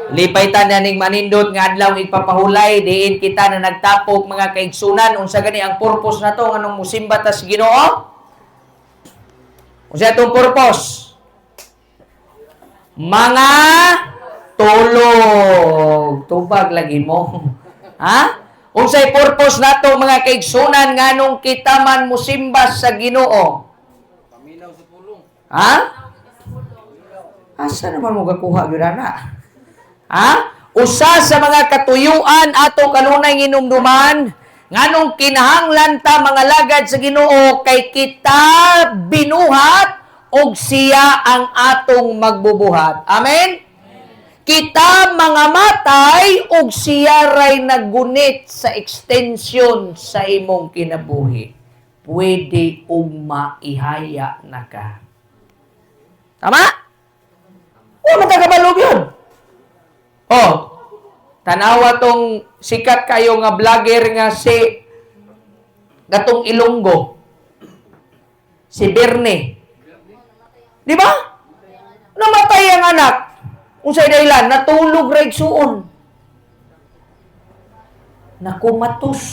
Lipay ta na ning manindot nga adlaw igpapahulay diin kita na nagtapok, mga kaigsunan. Unsa gani ang purpose nato nganong musimba ta sa Ginoo? Unsa atong purpose? Mga tulog. Tubag lagi mo. Ha? Unsay purpose nato, mga kaigsunan, nganong kita man musimba sa Ginoo? Paminaw sa pulong. Ha? Asa naman mo gakuha gyud ana? Ha? Usa sa mga katuyuan ato kanunay nginumduman nganong kinahanglan ta mga lagad sa Ginoo kay kita binuhat og siya ang atong magbubuhat. Amen? Kita mga matay og siya ray naggunit sa extension sa imong kinabuhi. Pwede og maihaya na ka. Tama? O, matagabalog yun. Oh, tanawa tong sikat kayo nga vlogger nga si gatong Ilonggo. Si Berne. Di ba? Namatay ang anak. Unsay dahilan? Natulog ra igsuon. Nakumatos.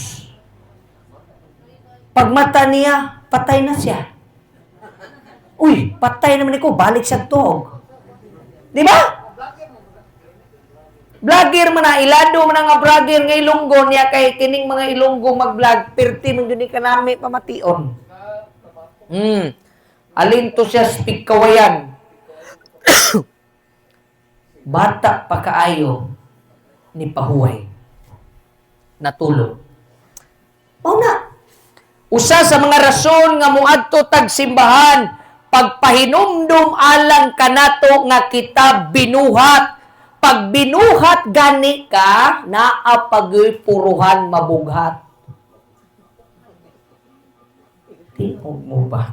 Pagmata niya, patay na siya. Uy, patay naman ko, balik sa tuog. Di ba? Vlogger man na, ilado man na nga vlogger nga Ilonggo niya kay kining mga Ilonggo mag-vlog, pirti man jud ni kanami pamation. Alin to siya sa Pigkawayan. Bata pa kaayo ni pahuway. Natulog. Mao na. Usa sa mga rason nga muadto tag simbahan, pagpahinumdum alang kanato nga kita binuhat. Pag binuhat gani ka, naa pagoy puruhan mabughat. Tinog mo ba?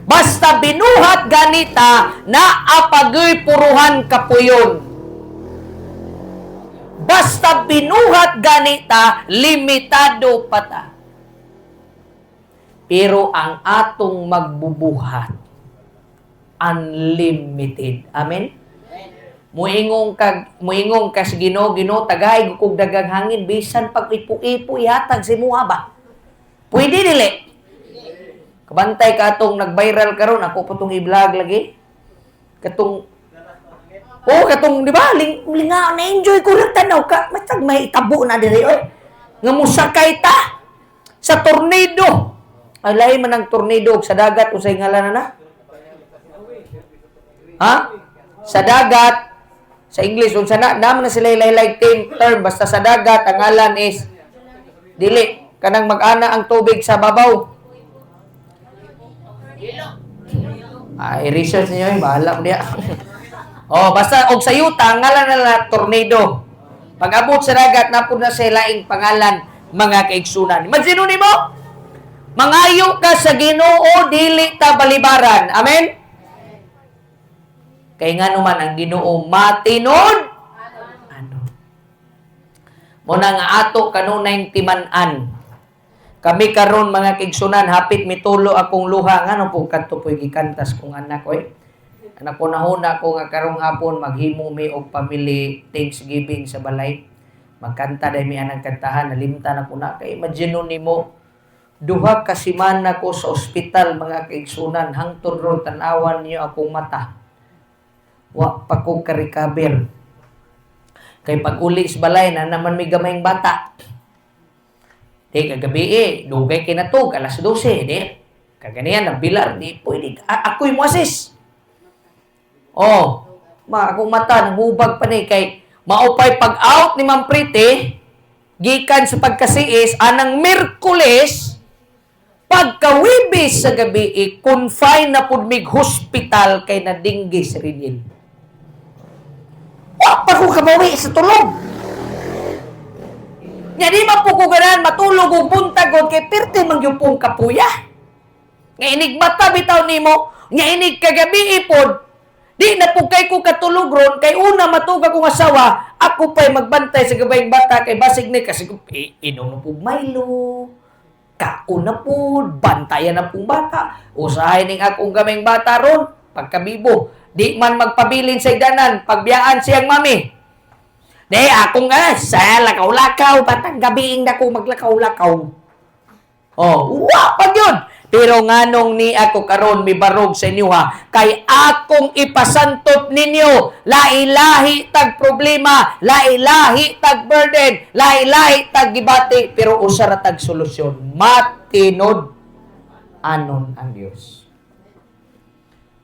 Basta binuhat ganita, naa pagoy puruhan kapuyon. Basta binuhat ganita, limitado pa ta. Pero ang atong magbubuhat, unlimited. Amen? Muingong ka sa Ginoo, "Ginoo, tagay kog dagang hangin bisan pag ipo-ipo ihatag sa imuha ba?" Pwede dili? Kabantay ka atong nag-viral karon, ako po tong i-vlog lagi. Katong Oh, katong di ba? Ling, linga na enjoy ko rin tanaw ka. Matag may itabo na diri oy. Nga musakay ta sa tornado. Ay, lahi man ang tornado og sa dagat, unsay ngalan na na? Ha? Sa dagat, sa English unsa na naman na sila lahi term, basta sa dagat ang ngalan is dili kanang mag-ana ang tubig sa babaw. Ay, research niyo, eh, bahala mo diya. Oh, basta og sa yuta ang ngalan na na tornado. Pag abot sa dagat napud na sa laing pangalan, mga kaigsunan. Imagine nimo, mangayo ka sa Ginoo, dili ta balibaran. Amen? Kay nga naman ang Ginoo matinod ano. Muna nga ato kanunay timan-an. Kami karon, mga kaigsunan, hapit mitulo akong luha ngano po kadto po'y gikantas kong anak oy. Anak ko nahuna ko nga karong hapon maghimo mi og family thanksgiving sa balay. Magkanta dahil mi anang kantahan, nalimtan na ko na kay imagine nimo, 2 ka semana ko sa ospital, mga kaigsunan, hangtod ron tan-awan niyo akong mata. Wa pa ko ka-recover. Kay pag uli sa balay na naman may gamayng bata. Di kagabi eh, dugay kinatug, alas 12, di. Kaganiyan, nabilar, di pwede. Ako'y mo assist. Oh, ma, akong mata, nanghubag pa ni kay maupay pag out ni Ma'am Priti, gikan sa pagkasiis, anang Miyerkules, pagkawibis sa gabi, eh, confine na pud mig hospital kay nadinggi si Riniel. Wa pa ko kabawi sa tulog. Nya di man po ko ganahan matulog og buntag og kay pirti man gyud pong kapuya. Nga inig mata bitaw nimo, nga inig kagabi ipod, di na po kay ko katulog ron kay una matugag kong asawa, ako pa'y magbantay sa gabayng bata kay basig ni kasi inom na po Milo. Kaon na po, bantayan na pong bata. Usahay ning akong gamayng bata ron, pagkabibo. Di man magpabilin sa igdanan, pagbiyaan siyang mami. Di, akong sa lakaw-lakaw, batang gabiing na ko maglakaw-lakaw. Oh, wa pa yun. Pero nganong ni ako karon mibarog sa inyo ha, kay akong ipasantop ninyo, lahi-lahi tag problema, lahi-lahi tag burden, lahi-lahi tag gibati, pero usa ra tag solusyon, matinod anon ang Dios.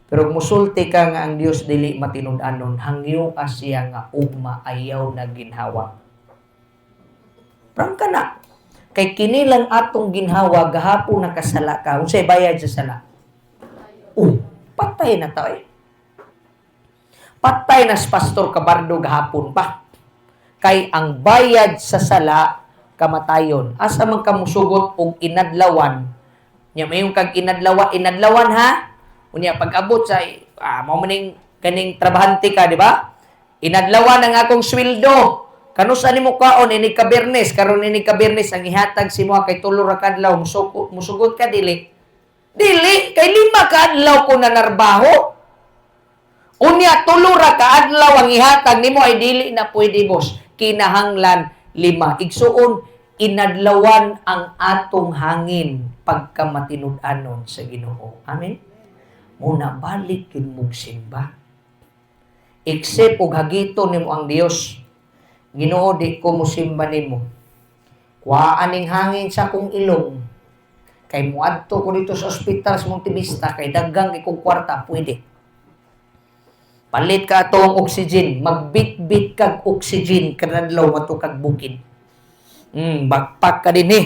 Pero kung musulti ka nga ang Dios dili matinud-anon, hangyo ka siya nga ugma ayaw na ginhawa. Prangka na. Kay kini lang atong ginhawa gahapon nakasala ka. Unsay bayad sa sala? Patay na ta eh. Patay na si Pastor Cabardo gahapon pa. Kay ang bayad sa sala kamatayon. Asa man ka musugot og inadlawan? Nya mayon kag inadlawa, inadlawan ha? Unya pag-abot sa mao maning kaning trabahante ka, di ba? Inadlawan ang akong sweldo. Kanusa nimo kaon inig ka Biyernes, karon inig ka Biyernes ang ihatag si mo kay tulo ra ka adlaw, musugot, musugot ka dili? Dili kay 5 ka adlaw ko nanarbaho. Unya tulo ra ka adlaw ang ihatag nimo ay dili na pwede, boss. Kinahanglan 5. Igsuon, inadlawan ang atong hangin pagka matinud-anon sa Ginoo. Amen. Muna balik yun mong simba. Except og hagito nimo ang Dios. Ginoo, di ko musimba nimo. Kuhaan ning hangin sa akong ilong. Kay muadto ko dito sa ospital sa Montevista kay daghang kay kong kwarta, pwede. Palit ka atong oxygen, magbitbit kag oxygen kanadlaw mato kag bukid. Bakpak ka din eh.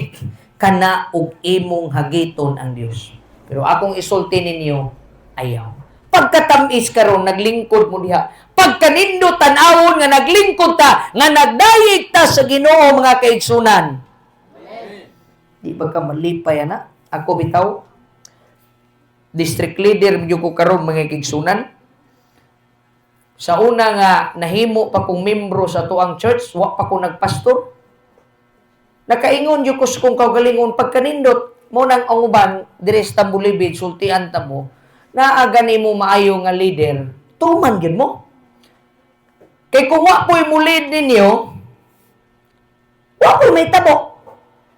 Kana og imong hagiton ang Dios. Pero akong isulti ninyo, ayaw. Pagkatamis karon naglingkod mo diha. Pagkanindot tan-awon nga naglingkod ta, nga nagdayeg ta sa Ginoo, mga kaigsunan. Di ba ka malipay ana? Ako bitaw district leader medyo ko karon, mga kaigsunan. Sa una nga nahimo pa kong membro sa tuang church, wa pa ko nagpastor. Nakaingon jud ko sa kong kaugalingon pagkanindot mo nang ang uban diri sa Tambulibid, sultian ta mo naa gani mo maayo nga leader, tuman gyud mo. Kay kung wa po'y mo lead ninyo, wa po'y may tabo.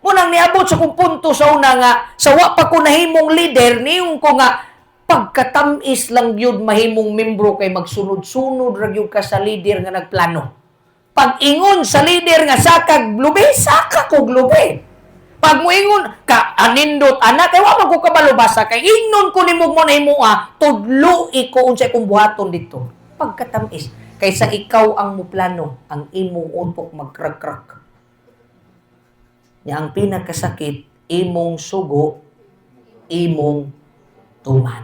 Mo nang niabot sa kong punto sa una nga sa wa pa ko nahimong leader, niyon ko nga pagkatamis lang gyud mahimong membro kay magsunod-sunod ra gyud ka sa leader nga nagplano. Pag ingon sa leader nga sakag lubi, saka kog lubi. Pag muingon ka anindot ana kay wa man ko kabalo basa kay ingnon ko nimo mo na himoa, tudlo ko unsay kong buhaton dito. Pagkatamis kaysa ikaw ang muplano, ang imong utok magkrak-krak. Nya ang pinakasakit, imong sugo, imong tuman.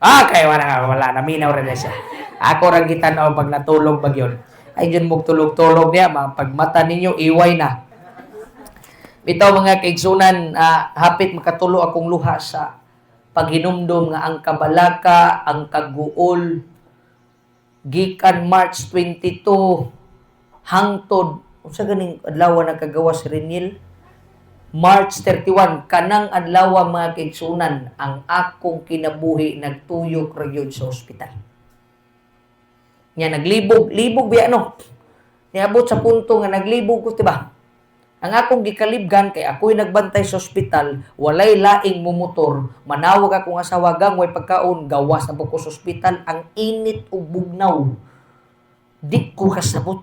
Ah, kay wala wala naminaw ra na siya. Ako ra gitan-aw pag natulog pag yun. Ay yun mo tulog-tulog niya, mga pagmata ninyo iway na. Bitaw, mga kaigsunan, hapit makatulo akong luha sa paghinumdom nga ang kabalaka, ang kaguol, gikan March 22 hangtod unsa ganing adlaw nagkagawa si Reniel? March 31, kanang adlaw, mga kaigsunan, ang akong kinabuhi nagtuyok ra gyud sa ospital. Nya naglibog, libog biya no. Niabot sa punto nga naglibog ko, diba? Ang akong gikalibgan kay ako'y nagbantay sa ospital, walay laing mumotor, manawag akong asawa, "Gang, way pagkaon," gawas na po ko sa ospital, ang init ug bugnaw. Di ko kasabot.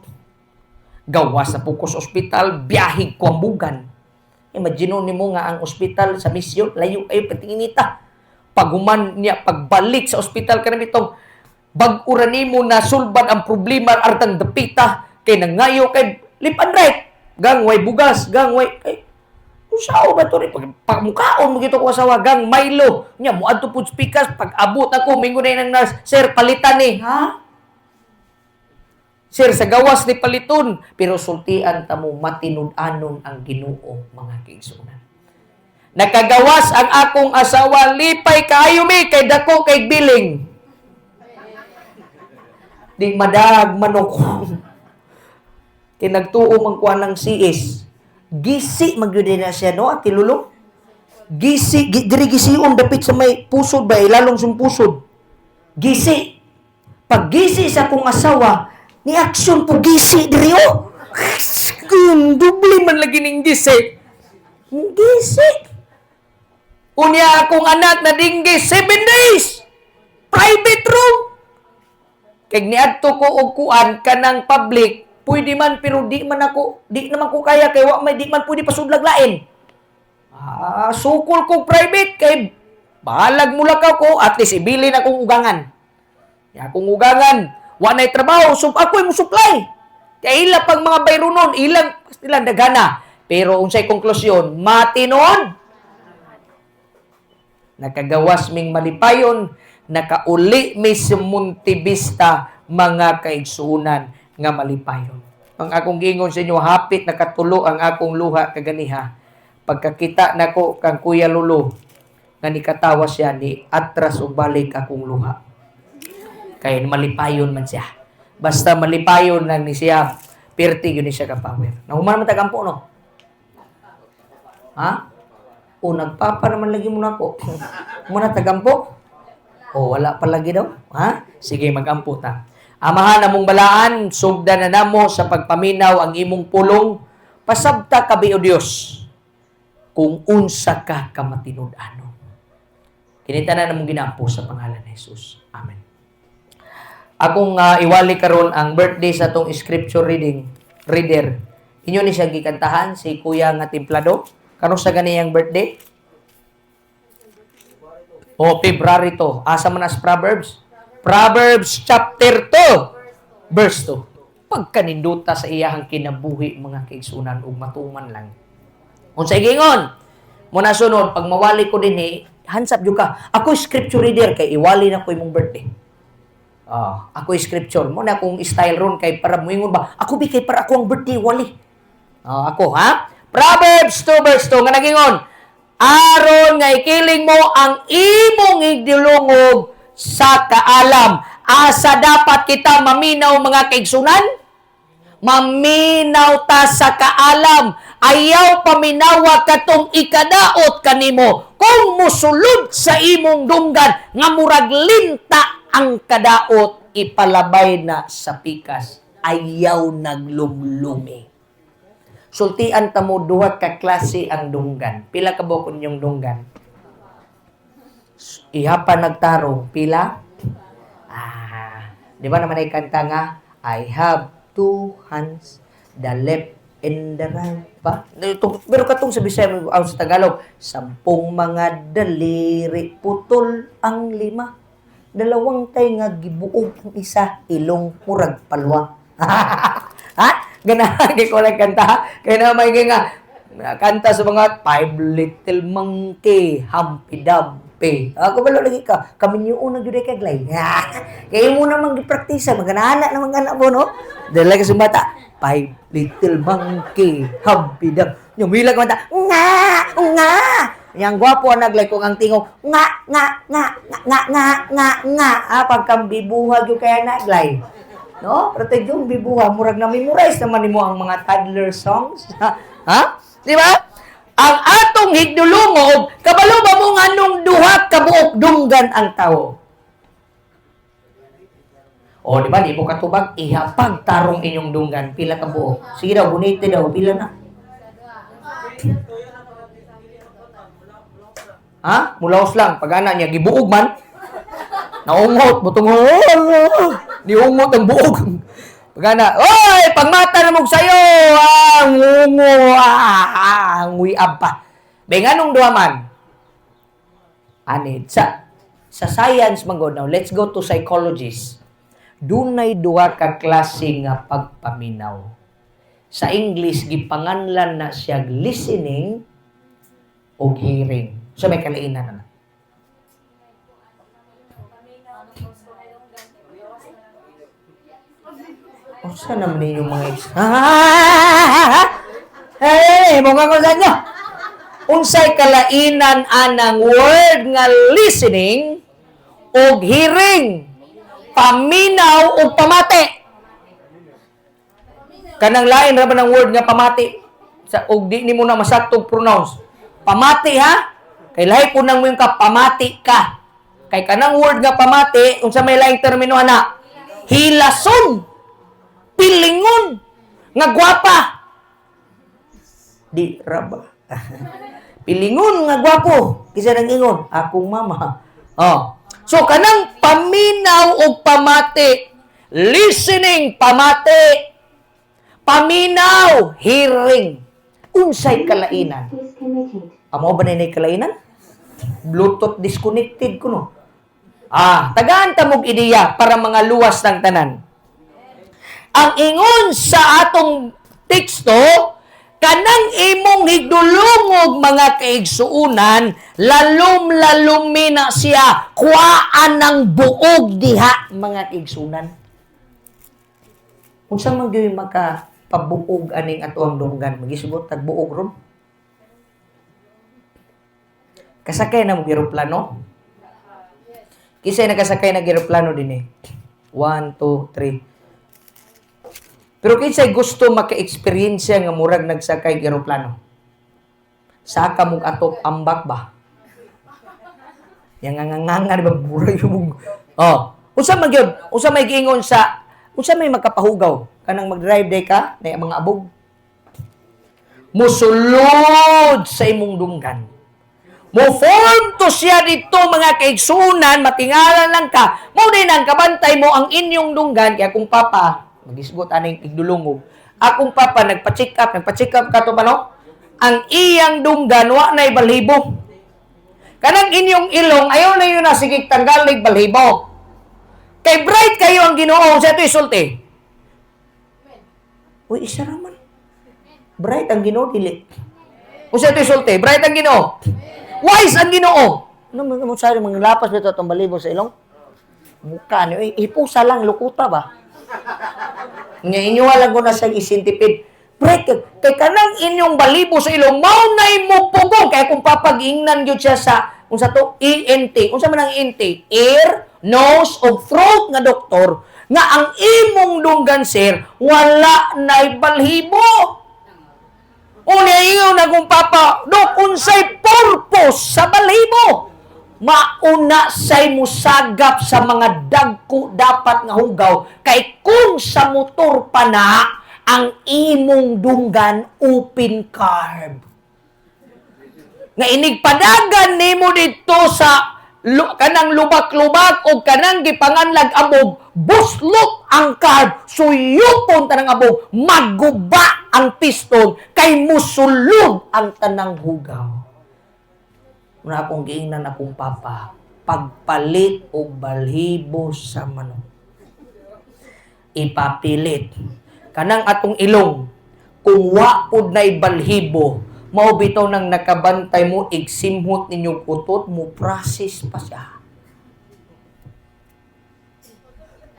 Gawas na po ko sa ospital, biyahig ko ang bugan. Imagine nimo nga ang ospital sa misyon, layo kayo patinginita. Paghuman niya, pagbalik sa ospital ka na itong bag-ura nimo na sulbad ang problema artang dapita kay nangayo kay left and right. Gang, way bugas, gang, way kay usaw ba to rin? Pag pagmukaon mo gito ko asawa, "Gang, Milo." Nya, muadto pud pikas, pag abot ako, mingon na ng nurse, "Sir, palitan ni." Ha? "Sir, sa gawas ni paliton." Pero sultian ta mo, matinud-anon ang Ginoo, mga kaigsunan. Nakagawas ang akong asawa, lipay kaayo mi kay dako kay billing. Di madag manok. Kay nagtuo man kuha ng CS. Gisi magyud na siya no, Ate Lulu. Gisi, diri gision dapit sa may pusod ba, ilalong sa pusod. Gisi. Pag gisi sa akong asawa, ni aksyon po gisi diri oh. Doble man lagi ning gisi. Gisi. Unya akong anak na dinggi 7 days. Private room. Kay niadto ko og kuan kanang public, pwede man pero di man ako, di naman ko kaya kay wa may di man pwede pasudlag lain. Ah, sukol ko private kay bahalag mulakaw ko, at least ibilin akong ugangan. Ya akong ugangan, wa nay trabaho, so ako'y mo supply. Kay ila pang mga bayronon, ilang ilang dagana. Pero unsay konklusyon, matinon. Nakagawas ming malipayon, nakauli mi sa Montevista mga kaigsuunan nga malipayon. Ang akong giingon sa inyo, hapit nakatulo ang akong luha kaganiha. Pagkakita nako kang Kuya Lolo nga nikatawa siya ni atras ug balik akong luha. Kay malipayon man siya. Basta malipayon lang ni siya, pirti yun ni siya ka power. Nahuman man tagampo no? Ha? O nagpapa naman lagi mo nako. Muna tagampo? O wala pa lagi daw? Ha? Sige, magampo ta. Amahan among balaan, sugdan na namo sa pagpaminaw ang imong pulong. Pasabta kabi o Dios kung unsa ka kamatinud-anon. Kini tanan namong ginampo sa pangalan ni Jesus. Amen. Akong iwali karon ang birthday sa atong scripture reading reader. Inyo ni siya gikantahan si Kuya nga Templado. Karon sa ganiyang birthday? O February to. Asa man as Proverbs? Proverbs chapter 2 verse 2. Pagkaninduta sa iyahang kinabuhi mga kaigsunan ug matuman lang. Unsay giingon? Muna sunod pag mawali ko dinhi, hands up jud ka. Ako scripture reader kay iwali na ko imong birthday. Ah, ako scripture mo na akong style ron kay para moingon ba? Ako bi kay para ako ang birthday wali. Ah, ako ha? Proverbs 2 verse 2 nga nagingon, aron nga ikiling mo ang imong higdulongog sa kaalam. Asa dapat kita maminaw mga kaigsunan? Maminaw ta sa kaalam. Ayaw paminawa katong ikadaot kanimo. Kung musulod sa imong dunggan nga murag linta ang kadaot, ipalabay na sa pikas. Ayaw naglumlumi. Sultian ta mo duha ka klase ang dunggan. Pila ka buok inyong dunggan? Iha pa nagtarong. Pila? Ah, di ba naman ay kanta nga, I have two hands, the left and the right pa. Ito, pero katong sa Bisaya, aw sa Tagalog, 10 mga daliri, putol ang lima. Dalawang tay nga gibuog ang isa, ilong murag palwa. Ha? Ganahan kay ko lang kanta. Kaya na may nga kanta sa mga five little monkey, humpy dumpy. Ako ba lagi ka? Kami niyo una jud kay glay. Kaya mo namang gipraktisa, maganahan na mga anak mo, no? Dala ka sa bata. Five little monkey, humpy dumpy. Yung mila ka mata, nga, nga. Yang gwapo ang naglay kung ang tingog, nga, nga, nga, nga, nga, nga, nga, nga. Ah, pagkambibuha yung kaya naglay. No? Pero yung bibuha, murag na memorize naman nimo ang mga toddler songs. Ha? Di ba? Ang atong higdulungog, kabalo ba mo nga nung duha ka buok dunggan ang tao? O, di ba? Di mo katubag, ihapag tarong inyong dunggan. Pila ka buok? Sige daw, bunite daw. Pila na? Ha? Mulaos lang. Pag ana niya, gibuog man. Naungot, butong, niungot ang buog. Pag ana, oy, pagmata na mong sayo, ah, ngungo, ah, nguyab pa. May nganong duha man? Anid, sa science man gud, now, let's go to psychologists. Dunay duha ka klase nga pagpaminaw. Sa English, gipanganlan na siya listening o hearing. So may kalainan na. Unsa naman ninyong mga ex? Hey, mo ko sa inyo. Unsay kalainan anang word nga listening og hearing? Paminaw og pamati. Kanang lain ra ba ng word nga pamati? Sa og di nimo na masaktog pronounce. Pamati ha? Kay lahi po nang mo ka pamati ka. Kay kanang word nga pamati, unsa may laing termino ana? Hilason. Pilingon. Nga gwapa. Di raba. Pilingon nga gwapo. Kisa nang ingon, akong mama. Oh. So kanang paminaw og pamati, listening pamati, paminaw, hearing. Unsay kalainan? Disconnected. Amo ba na kalainan? Bluetooth disconnected ko no. Ah, tagaan ta mog ideya para mga luwas ng tanan. Ang ingon sa atong teksto, kanang imong higdulungog, mga kaigsuunan, lalom-lalumi na siya, kuhaan ng buog diha, mga kaigsuunan. Unsa man gyud maka pabuog aning atoang dunggan, magisugot tag buog ron? Kasakay na mo eroplano? Kisay nakasakay na eroplano din eh. One, two, three. Pero kinsay gusto maka-experience nga murag nagsakay og eroplano? Saka mong atop ambak ba? Yang nga nga ba buray yung. Oh, unsa man gyud? Unsa may giingon sa unsa may makapahugaw kanang mag-drive day ka na mga abog? Musulod sa imong dunggan. Mo-form to siya dito, mga kaigsunan, matingalan lang ka. Mo din ang kabantay mo ang inyong dunggan. Kaya kung papa, magisgot aning igdulungog. Akong papa, nagpa-check up, nagpa-check up ka to ba no? Ang iyang dunggan, wa na'y balhibo. Kanang inyong ilong, ayaw na yun na sige tanggalig balhibo. Kay bright kayo ang Ginoo sa ito isulti. Uy, isa raman. Bright ang Ginoo dili. Unsa ito isulti? Bright ang Ginoo. Wise ang Ginoo. Ano mo mo sa mga lapas bitaw itong balibo sa ilong? Mukha ni, uy, hipusa lang lukuta ba? Nga inyo lang ko na sa isintipid. Bright kay kay kanang inyong balibo sa ilong mao nay mo pugong kay kung papag-ingnan gyud siya sa unsa to ENT. Unsa man ang ENT? Ear, nose ug throat nga doktor nga ang imong dunggan, sir, wala nay balhibo. Unya ingon akong papa, "Dok, unsay purpose sa balhibo?" Mauna say musagap sa mga dagko dapat nga hugaw kay kung sa motor pa na ang imong dunggan open carb. Nga inig padagan nimo didto sa kanang lubak-lubak o kanang gipanganlag abog, buslot ang carb, suyupon tanang abog, maguba ang piston kay musulod ang tanang hugaw. Muna akong giingnan akong papa, pagpalit og balhibo sa manok. Ipapilit. Kanang atong ilong, kung wa pud na'y balhibo, mao bitaw nang nakabantay mo, igsimhot ninyong utot, mo process pa siya.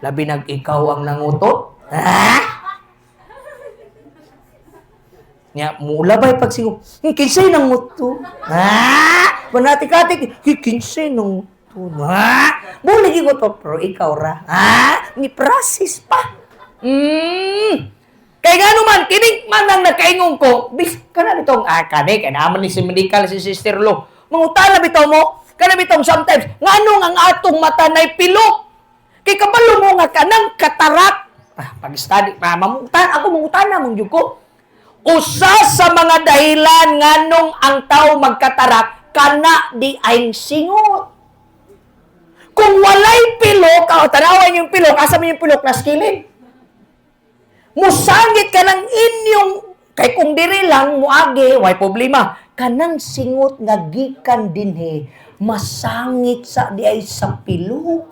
Labi nag ikaw ang nangutot? Ha? Nya, mula ba'y pagsingo? Kinsay nanguto? Ha? Manati-katik, kinsay nanguto? Ha? Mula ko to, pero ikaw ra. Ha? Ni process pa. Kay ngano man, kining man ang nakaingon ko, bis kana bitong ah kani kay naman ni si medical si Sister Lo. Mangutana bitaw mo, kana bitong sometimes nganong ang atong mata nay pilok. Kay kabalo mo nga kanang katarak. Ah, pag-study, pa mamutan ako mangutana man gyud ko. Usa sa mga dahilan nganong ang tao magkatarak kana di ay singot. Kung walay pilok, oh, tanawan yung pilok, asa man yung pilok na kilid. Musangit ka ng inyong, kay kung diri lang, muagi, way problema. Kanang singot nga gikan dinhi, masangit sa di ay sa pilok.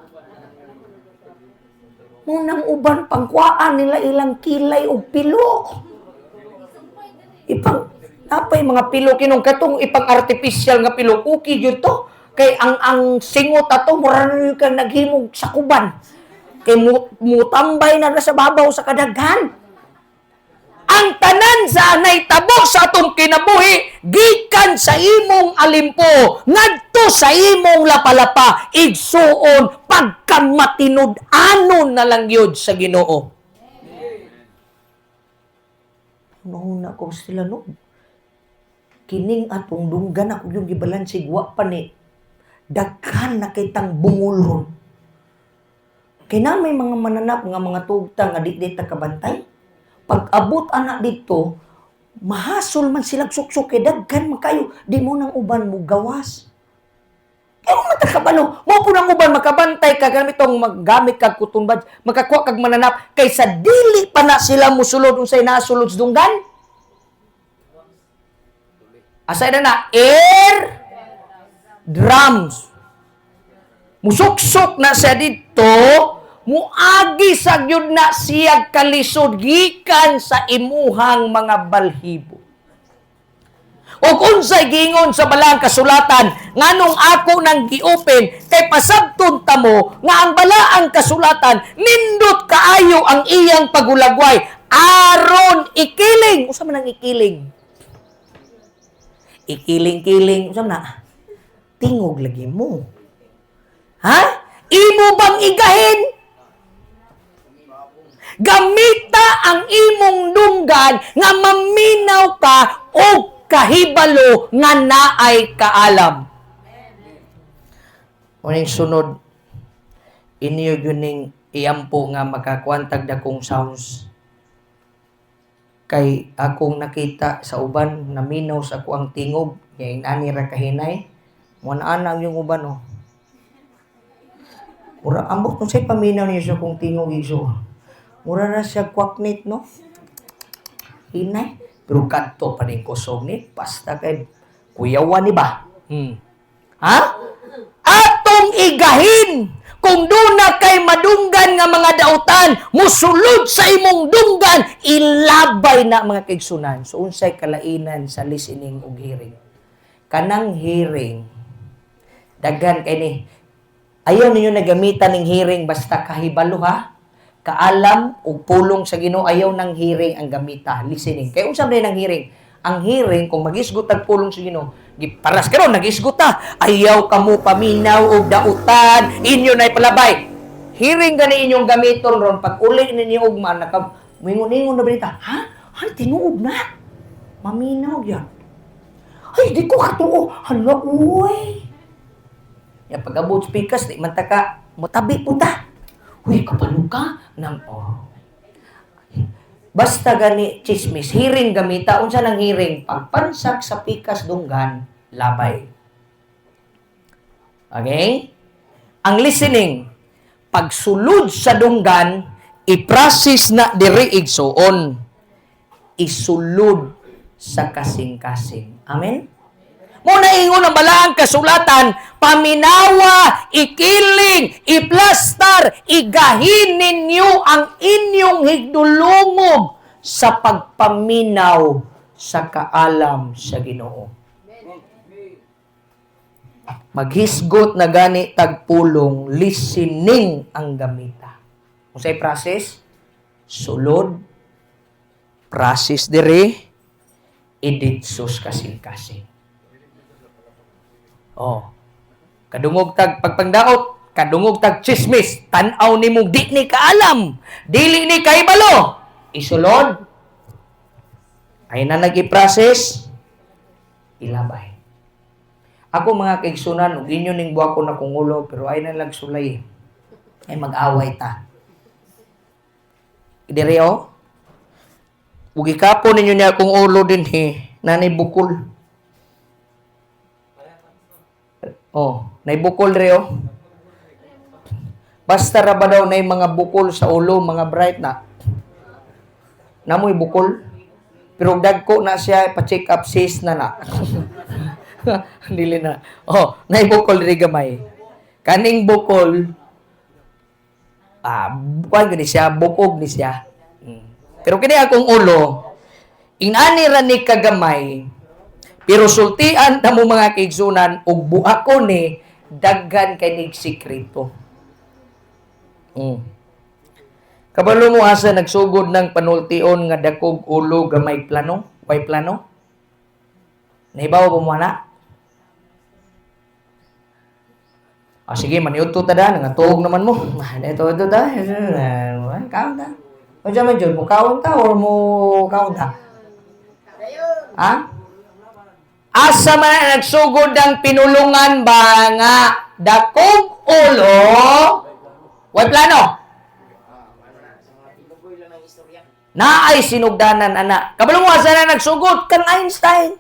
Munang uban pangkuaan nila ilang kilay og pilok. Ipang napay mga pilok inong katong ipang artificial nga pilok, okay gyud to. Kay ang singot ato mura na kang naghimog sa kuban. Kay mutambay na na sa babaw sa kadaghan. Ang tanan sa nahitabo sa atong kinabuhi gikan sa imong alimpo ngadto sa imong lapalapa, igsuon, pagkamatinud-anon na lang yun sa Ginoo. Nauna ko sila no. Kining atong dunggan, ako yung gibalansig, wa pa ni daghan na kitang bungolon. Kay na may mga mananap nga mga tugta nga di di ta kabantay. Pag abot ana dito, mahasol man silang suksok kay daghan man kayo, di mo nang uban mo gawas. Kaya mo man kabalo, mo po nang uban makabantay ka gamitong maggamit kag cotton buds, makakuha kag mananap kaysa dili pa na sila musulod. Unsay nasulod sa dunggan? Asa na na? Ear drums. Musuksok na siya dito, muagi sa gyud na siya kalisod gikan sa imuhang mga balhibo. O unsay giingon sa balaang kasulatan, nganong ako nang gi-open, kay pasabton ta mo nga ang balaang kasulatan nindot kaayo ang iyang pagulagway aron ikiling. Usa man ang ikiling? Ikiling-kiling, usa man na? Tingog lagi mo. Ha? Imo bang igahin? Gamita ang imong dunggan nga maminaw ka og kahibalo nga naay kaalam. Uning sunod, inyo gyud ning iampo nga makakuantag dakong sounds. Kay akong nakita sa uban, naminaw sa ako ang tingog, kay ani ra kahinay. Mo na ang yung uban, oh. Mura ambot kung say paminaw niyo sa kong tingog iso. Mura na siya kwaknit, no? Hinay. Pero kadto pa rin kusog ni, basta kay kuyawan ni ba? Ha? Atong igahin kung duna kay madunggan nga mga dautan, musulod sa imong dunggan, ilabay na, mga kaigsunan. So unsay kalainan sa listening ug hearing? Kanang hearing, daghan kay ni ayaw ninyo nagamitan ng hearing basta kahibalo ha. Kaalam ug pulong sa Ginoo, ayaw ng hearing ang gamita, listening. Kay unsa man ang hearing? Ang hearing, kung magisgot tag pulong sa Ginoo, giparas karon nagisgot ta. Ayaw kamo paminaw og dautan, inyo nay palabay. Hearing gani inyong gamiton ron pag uli ninyo ugma naka mingon-ingon na balita. Ha? Ay, tinuod na. Maminaw yan. Ay, di ko katuo. Hala, uy. Ya pag abot sa pikas, di man ta ka motabi po ta. Uy, kapalo ka nang oh. Basta gani chismis, hearing gamita. Unsa nang hearing? Pagpansak sa pikas dunggan, labay. Okay? Ang listening, pagsulod sa dunggan, i-process na diri, igsuon. Isulod sa kasing-kasing. Amen? Mo na ingon ang balaang kasulatan, paminawa, ikiling, iplastar, igahin ninyo ang inyong higdulungog sa pagpaminaw sa kaalam sa Ginoo. Maghisgot na gani tagpulong, listening ang gamita. Unsay process? Sulod, process dire, iditsos kasing-kasing. Oh. Kadungog tag pagpangdaot, kadungog tag chismis, tan-aw nimo di ni kaalam, dili ni kahibalo. Isulod. Ay na nag-i-process, ilabay. Ako, mga kaigsunan, ug inyo ning buwa ko na kong ulo, pero ay na lagsulay. Ay mag-away ta. Dire oh. Ug ikapo ninyo niya akong ulo din he, nanay bukol. Oh, nay bukol re oh. Basta ra ba daw nay mga bukol sa ulo, mga bright na. Namoy bukol. Pero dagko na siya pa-check up sis na na. Dili na. Oh, nay bukol diri gamay. Kaning bukol kuan gani siya, bukog ni siya. Pero kini akong ulo, inani ra ni kagamay, pero sultian ta mo, mga kaigsunan, ug buha ko ni daghan kay nig sikreto. Kabalo mo asa nagsugod ng panultion nga dakog ulo gamay plano, way plano? Nahibaw ba mo ana? Ah, sige, maniudto ta da, nangatuog naman mo. Ah, ito, ito ta. Kaon ta. O man jud, mo kaon ta or mo kaon ta? Ha? Asa man na nagsugod ang pinulungan ba nga dakog ulo, way plano? Tinugoy lang ang istorya. Naay sinugdanan ana. Kabalo mo asa na nagsugod? Kang Einstein.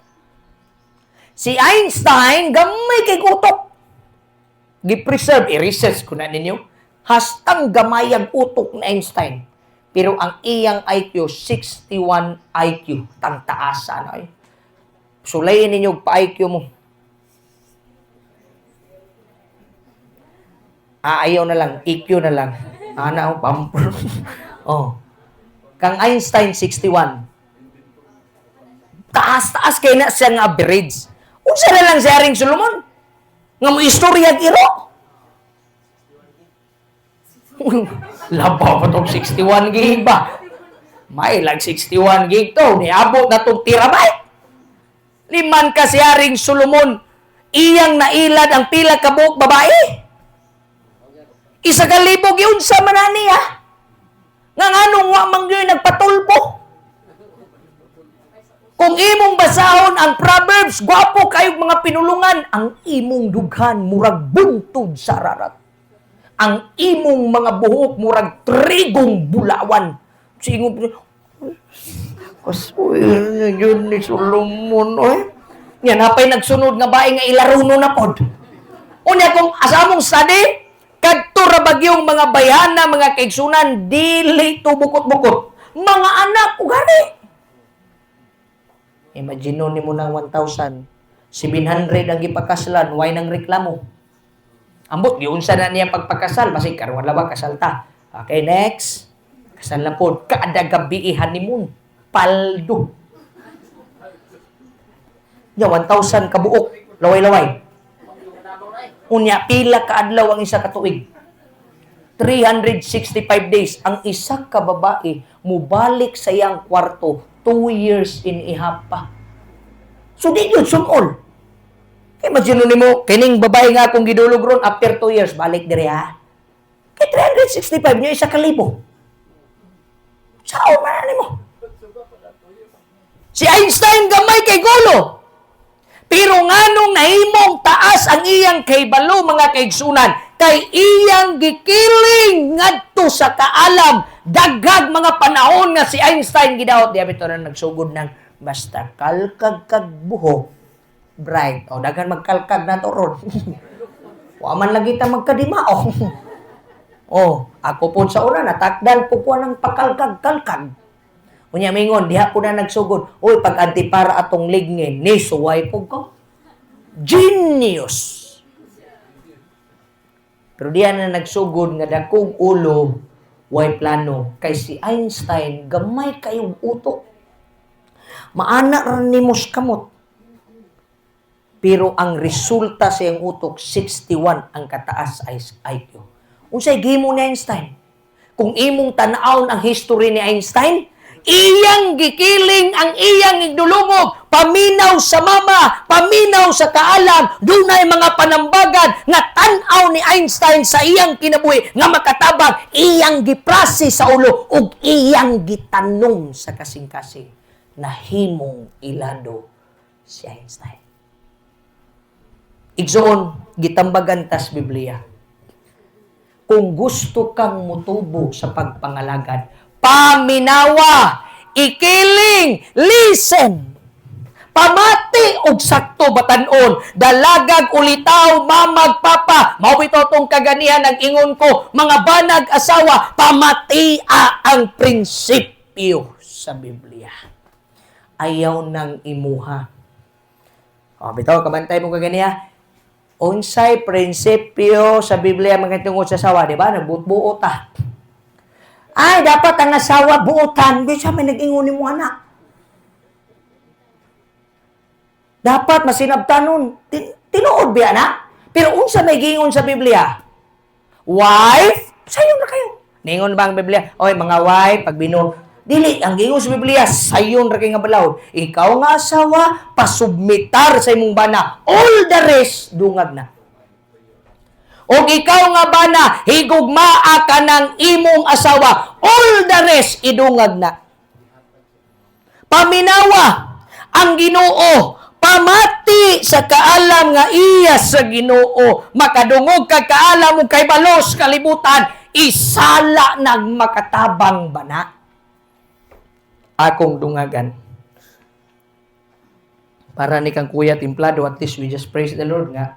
Si Einstein gamay kay utok. Gi-preserve, i-research ko na ninyo. Hastang gamayag utok ni Einstein. Pero ang iyang IQ, 61 IQ. Tangtaasa na eh. Sulayin ninyo pa IQ mo. Ah, ayaw na lang. EQ na lang. Ana, oh, pamper. Oh. Kang Einstein, 61. Taas-taas kay na siya nga average. Unsa na lang si Haring Solomon? Nga mo istorya iro. Labaw pa tong 61 gig ba? May lang 61 gig to. Niabot na tong terabyte. Liman ka si Haring Solomon. Iyang nailad ang pila ka buok babae. 1,000 yun sa manani ha. Nga nganong wa man gyud nagpatulpo. Kung imong basahon ang Proverbs, gwapo kayog mga pinulungan, ang imong dughan murag buntod sa rarat. Ang imong mga buhok murag trigong bulawan. Singo Kasuy yun ni Solomon, oy. Yan, napay nagsunod nga bae nga ilaruno na pod. Unya kung asa mong study, kadto ra bagyong mga bayana, mga kaigsunan, dili to bukot-bukot. Mga anak, ugari. Imagine ni mo ng 1,000. 700 ang gipakaslan, why nang reklamo? Ambot, giunsa na niya pagpakasal, basig karon wala ba kasal ta. Okay, next. Kasal na pod, kada gabi honeymoon. Paldo. Nya 1,000 ka buok, laway-laway. Unya pila ka adlaw ang isa ka tuig? 365 days ang isa ka babae mubalik sa iyang kwarto 2 years in ihapa. So di yun sumol. Imagine nimo kining babae nga akong gidulog ron after 2 years balik diri ha. Kay 365 niyo 1,000. Sao man nimo? Si Einstein gamay kay gulo. Pero nganong nahimong taas ang iyang kaybalo, mga kaigsunan, kay iyang gikiling ngadto sa kaalam daghag mga panahon nga si Einstein gidaot diya bitaw na nagsugod ng basta kalkag kag buhok bright. O daghan magkalkag na to ron. Wa man lagi ta magkadimao. Oh, ako po sa una natakdan po ko ng pakalkag-kalkag. Unya mingon, diha po na nagsugod. Uy, pag antipara atong ligngin, ni suway po ko. Genius! Pero diha na nagsugod nga dakong ulo, way plano. Kay si Einstein, gamay kayong utok. Maana ra nimo sa kamot. Pero ang resulta sa iyang utok, 61 ang kataas ay IQ. Unsay gihimo ni Einstein? Kung imong tan-awon ang history ni Einstein, iyang gikiling ang iyang igdulumog, paminaw sa mama, paminaw sa kaalam, dunay mga panambagan nga tan-aw ni Einstein sa iyang kinabuhi nga makatabang, iyang giprase sa ulo ug iyang gitanom sa kasing-kasing. Nahimong ilado si Einstein. Igsoon, gitambagan tas Biblia. Kung gusto kang mutubo sa pagpangalagad, paminawa, ikiling, listen. Pamati og sakto batanon, dalagag ulitaw, mamag papa, mao bitaw tong kaganihan ang ingon ko, mga banag asawa, pamatia ang prinsipyo sa Biblia. Ayaw nang imuha. O, bitaw, kabantay mo kaganiha. Unsay prinsipyo sa Biblia mga tungod sa asawa, di ba? Nagbuot-buot ta. Ay, dapat ang asawa buotan. Di siya may nag-ingon mo anak. Dapat masinabtanon. Tinuod ba anak? Pero unsa may giingon sa Biblia? Wife, sayon ra kayo. Ningon ba ang Biblia? Oy, mga wife, pag binu dili, ang giingon sa Biblia, sayon ra kay nga balaod. Ikaw nga asawa, pasubmitar sa imong bana. All the rest, dungag na. Og ikaw nga bana, higugmaa ka ng imong asawa. All the rest, idungag na. Paminawa ang Ginoo. Pamati sa kaalam nga iya sa Ginoo. Makadungog kag kaalam ug kahibalo sa kalibutan, isala nag makatabang bana. Akong dungagan. Para ni kang kuya timplado, at least we just praise the Lord nga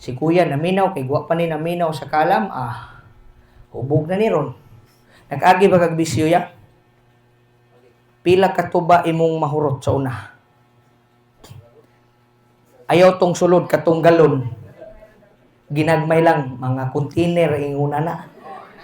si kuya naminaw, kay guwa pa ni naminaw sa kaalam, hubog na ni ron. Nag-agi ba kag bisyo ya? Pila ka tuba imong mahurot sa una? Ayaw tong sulod katong galon. Ginagmay lang mga container inguna na.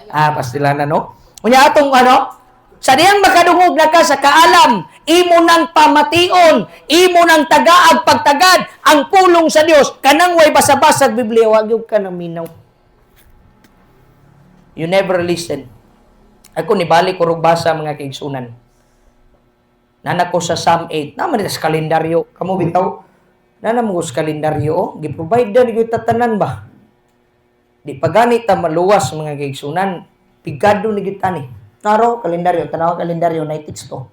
Pastila na, no? Unya atong ano? Sa diyang makadungog na ka sa kaalam, imo nang pamation, imo nang tagaag pagtagad ang pulong sa Dios, kanang way basa-basag Biblia, wa gyud ka naminaw. You never listen. Ako nibalik ko rog basa, mga kaigsunan. Nana ko sa Psalm 8. Naman sa kalendaryo. Kamo bitaw. Nana mo sa kalendaryo. Oh. Gi-provide na ni tatanan ba? Di pa gani ta maluwas, mga kaigsunan. Pigado ni gyud tani. Naro kalendaryo, tanaw kalendaryo na to.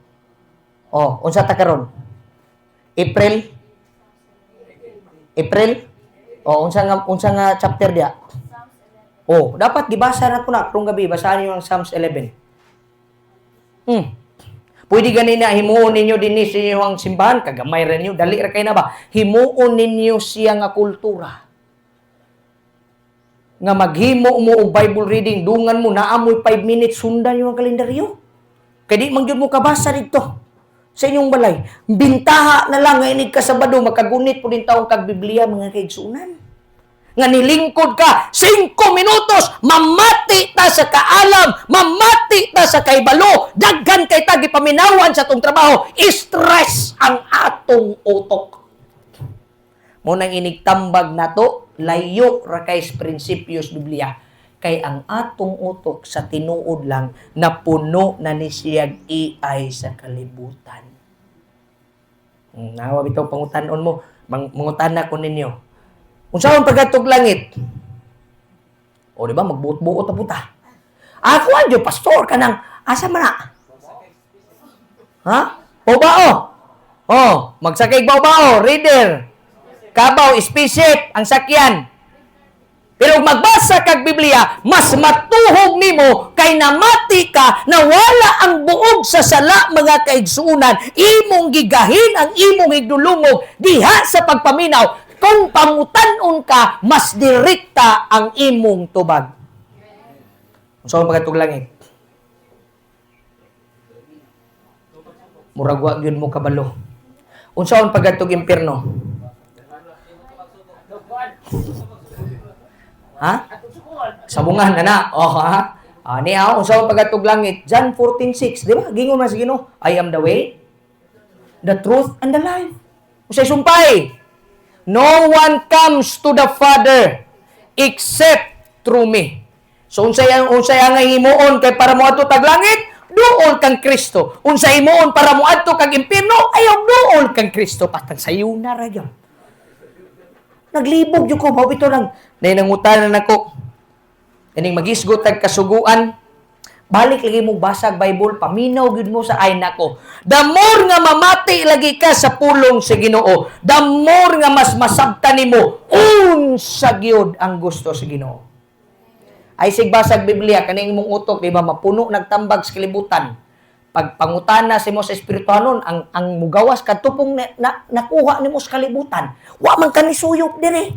Oh, unsa ta karon? April. April? Oh, unsa nga chapter dia? Oh, dapat gibasa na ko na karong gabi, basahan niyo ang Psalms 11. Pwede gani na himuon ninyo dinhi sa inyong simbahan, kagamay ra ninyo, dali ra kay na ba? Himuon ninyo siya nga kultura. Nga maghimo mo og Bible reading, dungan mo naa moy 5 minutes, sundan niyo ang kalendaryo. Kay di man gyud mo kabasa dito sa inyong balay. Bintaha na lang nga inig ka Sabado, makagunit po din taong kag Biblia, mga kaigsunan, nga nilingkod ka, 5 minutos, mamati ta sa kaalam, mamati ta sa kaibalo, daghan kay ta gipaminawan sa atong trabaho, stress ang atong utok. Mo nang inigtambag nato, layo ra kay sa prinsipyos Biblia. Kay ang atong utok sa tinuod lang napuno na ni siyag AI sa kalibutan. Nawa bitaw pangutan-on mo, mangutana ko ninyo. Unsa man pagkatog langit? O di ba magbuot-buot na puta. Ako anjo pastor kanang asa man na? Ha? Bao. Oh, magsakay bao, reader. Kabaw, spaceship, ang sakyan. Pero kung magbasa kag Biblia, mas matuhog nimo kay namati ka na wala ang buog sa sala, mga kaigsuunan, imong gigahin ang imong higdulungog diha sa pagpaminaw. Kung pangutan-on ka, mas direkta ang imong tubag. Unsa man pagkatug langit? Murag wa gyud mo kabalo. Unsa man pagkatug impierno? Ha? Sabungan na na. Oh, ha? Ni ah, unsa man pagkatug langit? John 14:6, di ba? Gingon man sa Ginoo, "I am the way, the truth, and the life." Unsay sumpay? "No one comes to the Father except through me." So unsay ang himuon kay para moadto tag langit? Duol kang Kristo. Unsay himuon para moadto kag impierno? Ayaw duol kang Kristo. Patang sayuna ra gyud. Naglibog jud ko mao bitaw nang nay nangutana nako. Ining magisgot tag kasuguan, balik lagi mo basag Bible, paminaw gyud mo sa ay nako. The more nga mamati lagi ka sa pulong sa Ginoo, the more nga mas masabtan nimo unsa gyud ang gusto sa Ginoo. Ay sig basag Biblia kaning imong utok, di ba, mapuno nagtambag sa kalibutan. Pag pangutana si mo sa espirituhanon, ang mugawas kadto pong nakuha nimo sa kalibutan. Wa man kani suyop dire.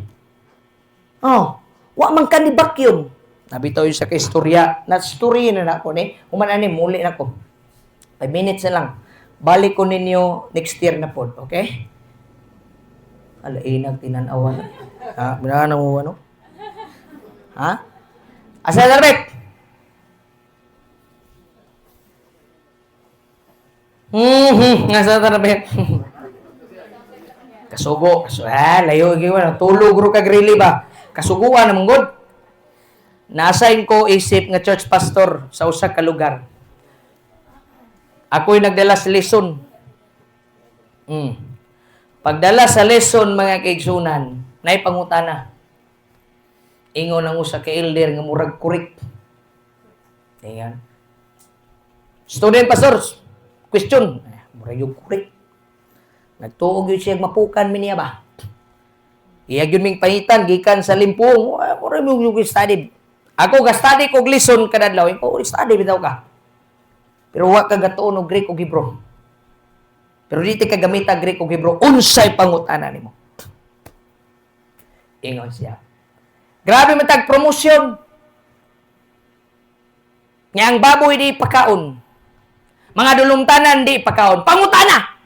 Oh, wa man kani vacuum. Nabitaw yun sa kaistorya. Na story na nako ni. Human ani muli na ko. 5 minutes na lang. Balik ko ninyo next year na pod, okay? Ala inag tinan-awan. Ha, binahan mo ano? Ha? Asa na Bek? Asa na Bek? Kasugo, kaso, layo gyud tulog ro kag really ba? Kasuguan namang god. Na-assign ko isip nga church pastor sa usa ka lugar. Ako'y nagdala sa lesson. Pagdala sa lesson, mga kaigsunan, naay pangutana. Ingon ang usa ka elder nga murag kurik. Ayan. "Student pastors, question." Murag yung kurik. Nagtuog yun siya, mapukan mi niya ba? Iyag yun ming pangitan, gikan sa limpong, mura mo yung study. Ako ga-study kog lison kada adlaw, ikaw study bitaw ka. Pero wa ka gatuon og Greek og Hebrew. Pero di ka gamita Greek og Hebrew, unsay pangutana nimo? Ingon siya. Grabe man tag promosyon. Nga ang baboy di pakaon. Mga dulumtanan di pakaon. Pangutana!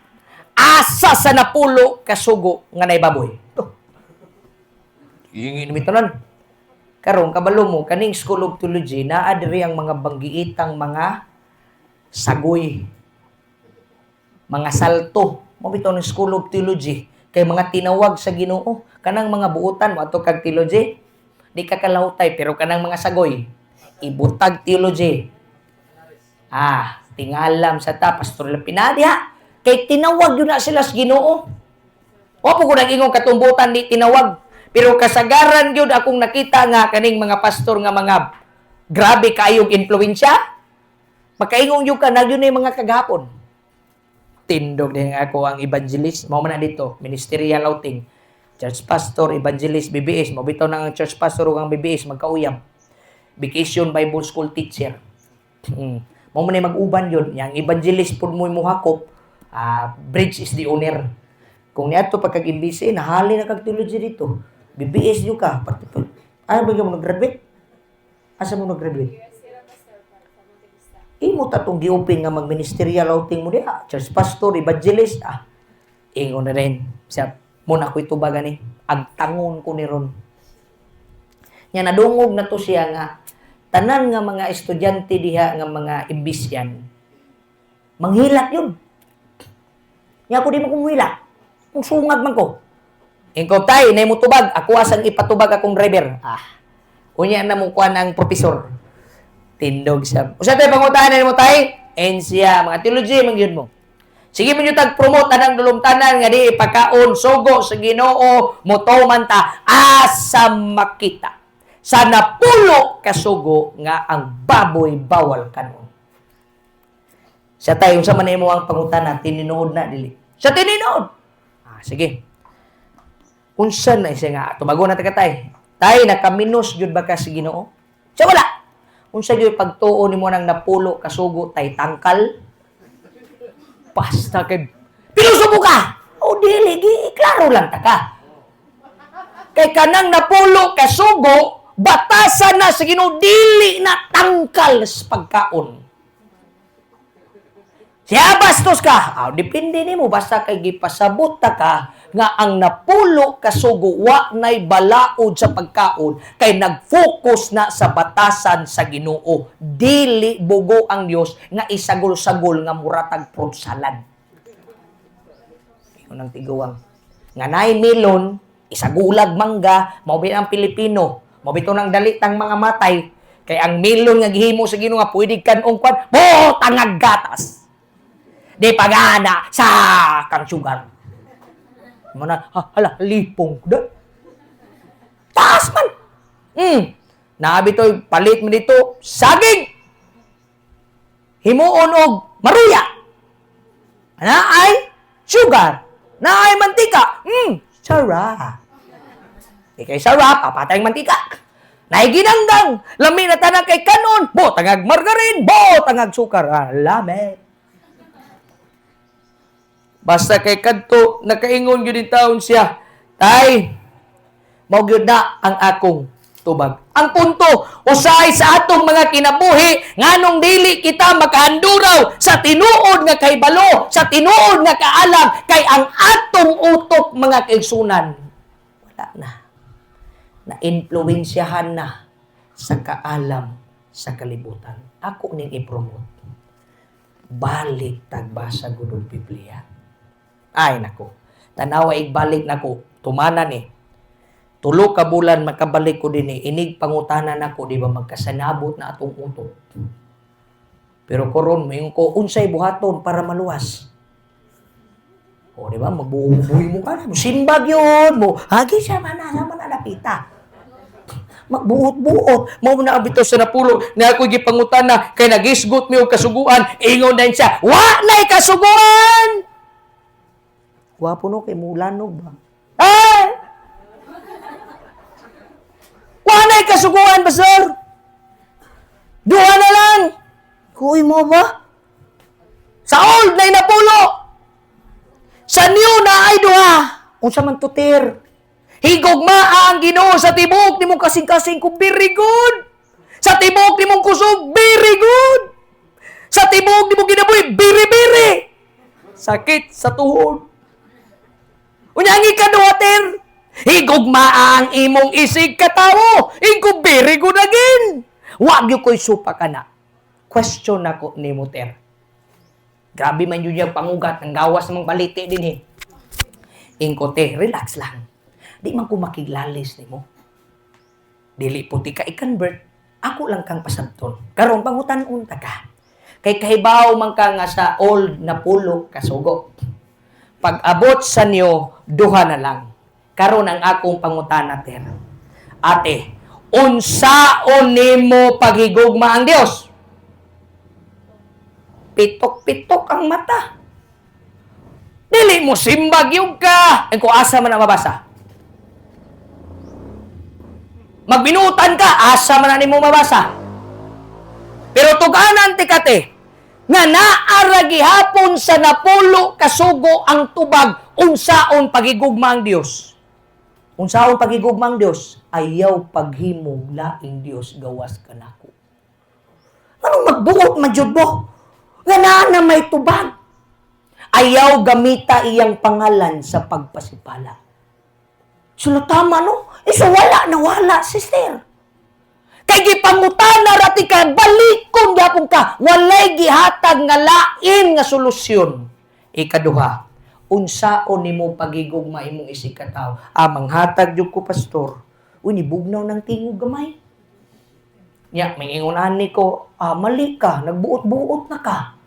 Asa sa napulo kasugo nga nay baboy? To. Ingin mi tanan. Karon kabalo mo kaning School of Theology naa diri ang mga banggiitang mga sagoy. Mga salto. Mo bitaw ng School of Theology kay mga tinawag sa Ginoo, kanang mga buutan mo ato kag theology di ka kalahutay, pero kanang mga sagoy ibutag theology. Ah, tingalam sa ta Pastor Lapinadia kay tinawag yun na sila sa Ginoo. Wa po ko nag-ingong katumbutan di tinawag. Pero kasagaran gyud akong nakita nga kaning mga pastor nga mga grabe kaayong impluwensya. Makaingong gyud ka na gyud na yung mga kagahapon. Tindog din ako ang evangelist. Mao man na dito, ministerial outing. Church pastor, evangelist, BBS. Mao bitaw na ang church pastor ug ang BBS magkauyab. Vacation Bible School teacher. Mao man ay mag-uban yun. Yang evangelist pud mo muhakop, bridge is the owner. Kung niadto pagkag MBC, nahali na kag theology dito. BBS nyo ka. Pati, ano ba yung mo nag-graduate? Asa mo nag-graduate? Imo ta tong gi-open nga mag-ministerial outing mo diha. Church pastor, evangelist, ah. Ingon na rin. Siya, mo na ko'y tubagan ni. Agtangon ko ni ron. Nya nadungog na to siya nga tanan nga mga estudyante diha nga mga imbisyan manghilak yun. Nya ako di mo kumuhilak. Kung sungag man ko. Ingko tay, nay mo tubag, ako asang ipatubag akong driver. Ah. Unya na mo kuan ang profesor. Tindog siya. Usa tay pangutanan nimo tay? Ensiya, mga theology man gyud mo. Sige man tag promote anang dulumtanan nga di ipakaon sugo sa Ginoo, motuman ta asa makita sa napulo kasugo nga ang baboy bawal kanon. Siya tayo, unsa man imo ang pangutana, tinuod na dili? Sa tinuod. Ah, sige. Unsa na siya nga tubago na ta tay. Tay nakaminos jud ba ka sa Ginoo? Siya wala. Unsa gyud pagtuo nimo nang napulo kasugo tay tangkal? Basta kay pinusubo ka. O dili gi klaro lang ta ka. Kay kanang napulo kasugo, batasan na sa Ginoo, dili na tangkal sa pagkaon. Siya bastos ka. Ah, depende nimo, basta kay gipasabot ta ka nga ang napulo kasugo wa nay balaod sa pagkaon kay nag-focus na sa batasan sa Ginoo. Dili bugo ang Dios nga isagol-sagol nga muratag fruit salad. Ingon ang tiguang. Nga nay melon, isagulag mangga, mao ang Pilipino. Mao bitaw nang dali tang mga matay kay ang melon nga gihimo sa Ginoo nga pwede kan-ong kwan, butangag gatas. Di pagana sa kang sugar. Mana, ha, hala, lipong da. Taas man. Naabi to'y palit mo dito, saging. Himuon og maruya. Naay sugar. Naay mantika. Sarap. Di kay sarap, papatay ang mantika. Naay ginanggang, lami na tanan kay kanon, bo tangag margarin, bo tangag sukar. Ah, lami. Basta kay kadto nakaingon gyud taon siya. Tay, mao gyud na ang akong tubag. Ang punto, usahay sa atong mga kinabuhi, nganong dili kita makahanduraw sa tinuod nga kahibalo, sa tinuod nga kaalam, kay ang atong utok, mga kaigsunan, wala na. Na-influensyahan na sa kaalam sa kalibutan. Ako ning i-promote. Balik tagbasa gud og Biblia. Ay nako. Tanawa igbalik nako, tumanan ni. 3 ka bulan makabalik ko din eh. Inig pangutana nako, di ba magkasanabot na atong utok. Pero karon moingon ko unsay buhaton para maluwas. O di ba magbuhi mo ka na, simbag yun mo. Hagi siya man na man na napita. Magbuot-buot. Mao na ang bitaw sa napulo na ako gipangutana kay nagisgot mi og kasuguan. Ingon din siya, wa nay kasuguan. Gwapo no, kay mulanog ba? Ay! Wa na'y kasuguan, pastor! Duha na lang! Kuy mo ba? Sa old na napulo! Sa new na ay duha! Unsa man to, ter? Higugma ang Ginoo sa tibuok nimong kasing-kasing ko, very good. Sa tibuok nimong kusog, very good. Sa tibuok nimong kinabuhi, very very. Sakit sa tuhod. Unya ang ikaduha, ter. Higugma ang imong isig katawo. Ingko, very good again. Wa gyud ko'y supa kana. Question nako nimo, ter. Grabe man yun yung pangugat ng gawas ng baliti din eh. Ingko, te, relax lang. Di man ko makiglalis nimo. Dili po ti ka i-convert. Ako lang kang pasabton. Karon pangutan-on ta ka. Kay kahibaw man ka nga sa old napulo kasugo. Pag abot sa new, duha na lang. Karon ang akong pangutana, ter. Ate, unsaon nimo paghigugma ang Dios? Pitok-pitok ang mata. Dili mo simbag yung ka. Ay, kung asa man ang mabasa. Magbinutan ka, asa man na nimo mabasa. Pero tuganan ti kate, nga naara gihapon sa napulo kasugo ang tubag, unsaon pagigugma ang Dios. Unsaon pagigugma ang Dios? Ayaw paghimog laing Dios gawas kanako. Anong magbuot man jud mo? Nga naa na may tubag. Ayaw gamita iyang pangalan sa pagpasipala. Sulo tama, no? Eh, so wala na wala, sister. Kay gipangutana ra ti ka, balikon gyapon ka, walay gihatag nga lain nga solusyon. Ikaduha, unsaon nimo pagigugma imong isig katawo? Ah, manghatag jud ko, pastor. Uy, nibugnaw ng tingog gamay. Nya, may ingon ani ko, ah, mali ka, nagbuot-buot na ka.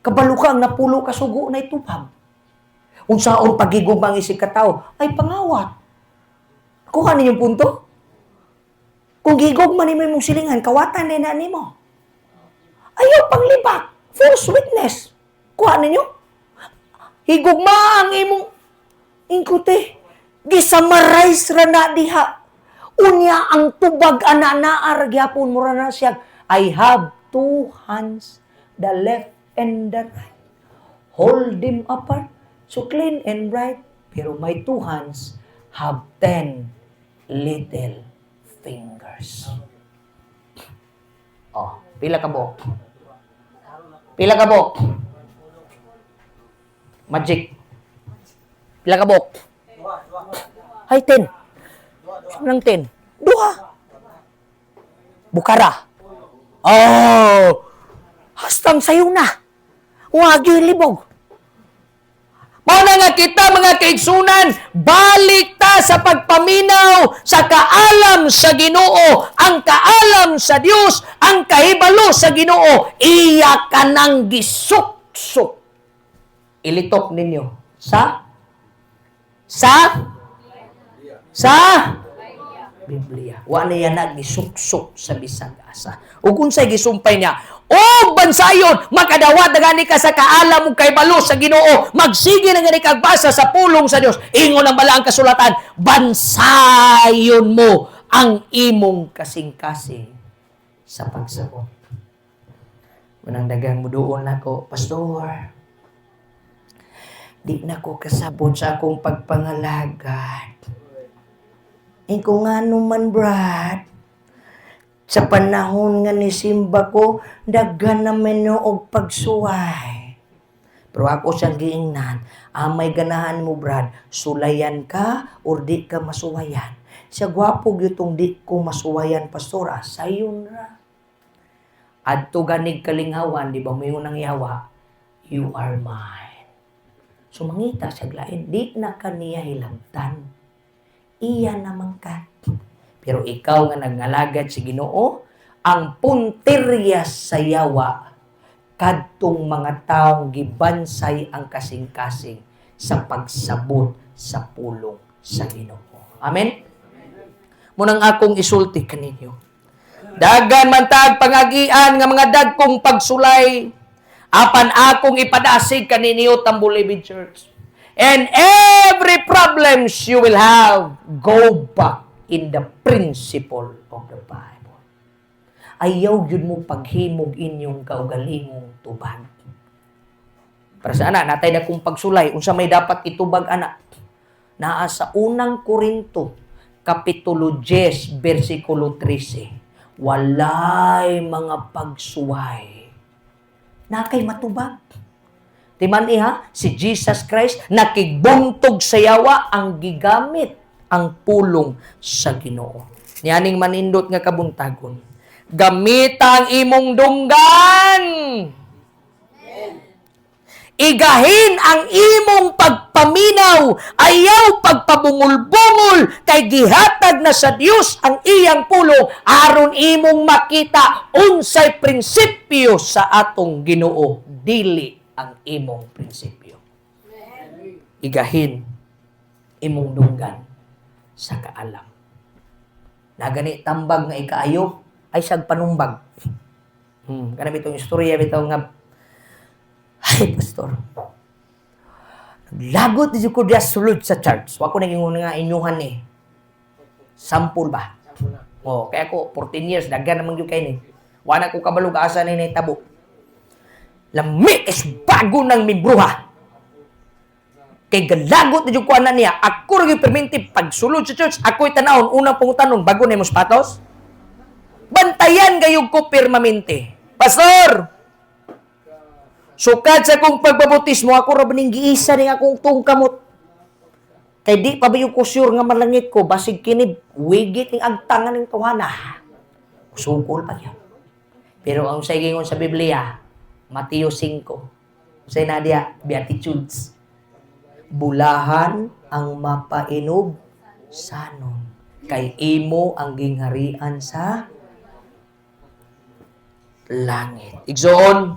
Kabalo ka ang napulo ka sugo na itubag. Unsaon pagigugma ang isig katawo? Ay, pangawat. Kuha ninyong punto? Kung gigugma nimo imong silingan, kawatan din na nimo. Ayaw panglibak. False witness. Kuha ninyo? Higugma ang imong ingkute. Gisummarize ra na diha. Unya ang tubag ana naa ra gyapon mura na siya. I have two hands, the left and the right. Hold them apart, so clean and bright. Pero my two hands have 10 little fingers. Oh, pila ka buok? Pila ka buok? Magic. Pila ka buok? Ay, 10. Nang 10? Duha. Bukara. Oh! Hastang sayo na. Wagi libog. Mao na nga kita, mga kaigsunan, balik ta sa pagpaminaw sa kaalam sa Ginoo, ang kaalam sa Dios, ang kahibalo sa Ginoo, iya kanang gisuksok. Ilitok ninyo sa Biblia. Wa niya na gisuksok sa bisag asa. Ug unsay gisumpay niya? O bansayon, makadawat na gani ka sa kaalam ug kahibalo sa Ginoo. Magsige na gani kag basa sa pulong sa Dios. Ingon ang balaang kasulatan, bansayon mo ang imong kasing-kasing sa pagsabot. Manang dagang mo doon nako, "Pastor, di na ko kasabot sa akong pagpangalagad." Eh kung ano man, Brad, sa panahon nga ni simba ko, daghan na og pagsuway. Pero ako siyang giingnan, amay ganahan mo, Brad, sulayan ka or di ka masuwayan? Siya, "Gwapo gyud di ko masuwayan, pastor." Ah, sayon ra. Adto ganig kalinghawan, di ba may unang yawa, "You are mine." So mangita siya lain, di na kaniya hilabtan. Iya naman ka. Pero ikaw nga nagngalagad si Ginoo, ang punteriya sa yawa kadtong mga taong gibansay ang kasing-kasing sa pagsabot sa pulong sa Ginoo. Amen? Munang akong isulti kaninyo. Daghan man tag pangagian nga mga dagkong pagsulay, apan akong ipadasig kaninyo, Tambo Church. And every problems you will have, go back in the principle of the Bible. Ayaw gyud mo paghimog inyong kaugalingong tubag. Para sa ana, natay na kong pagsulay, unsa may dapat itubag ana? Naa sa Unang Korinto, Kapitulo 10, versikulo 13. Walay mga pagsuway. Na kay matubag. Timan iha, si Jesus Christ nakigbuntog sa yawa ang gigamit ang pulong sa Ginoo. Nianing manindot nga kabuntagon. Gamita ang imong dunggan. Igahin ang imong pagpaminaw, ayaw pagpabungol-bungol, kay gihatag na sa Dios ang iyang pulong aron imong makita unsay prinsipyo sa atong Ginoo, dili ang imong prinsipyo. Igahin imong dunggan sa kaalam. Nagani tambag nga ikaayo ay sag panumbag. Kana bitong istorya bitaw nga, "Ay, pastor. Naglagot di ko diya sulod sa church." Wa ko nag-ingon nga inyuhan ni. Sample ba? Oh, kaya ko 14 years daghan naman gyud kay ni. Wa na ko kabalo asa ni nahitabo. "Lami is bago ng mibruha. Kay galagot na jud ko ana niya. Ako ra gyud perminti pagsulod sa church, ako'y tanawon unang pangutanon, bago na imong sapatos? Bantayan gayud ko permanente. Pastor, sukad sa akong pagbabautismo, ako ra ba ning giisa ning akong tuong kamot. Kay di pa ba yung ko sure nga malangit ko, basig kini wigit ning agtangan ning tuwana. Sukol pa yun." Pero ang sa gingon sa Biblia, Mateo 5, sa nadia, Beatitudes. Bulahan ang mapainog sanon kay imo ang gingharian sa langit. Igsoon,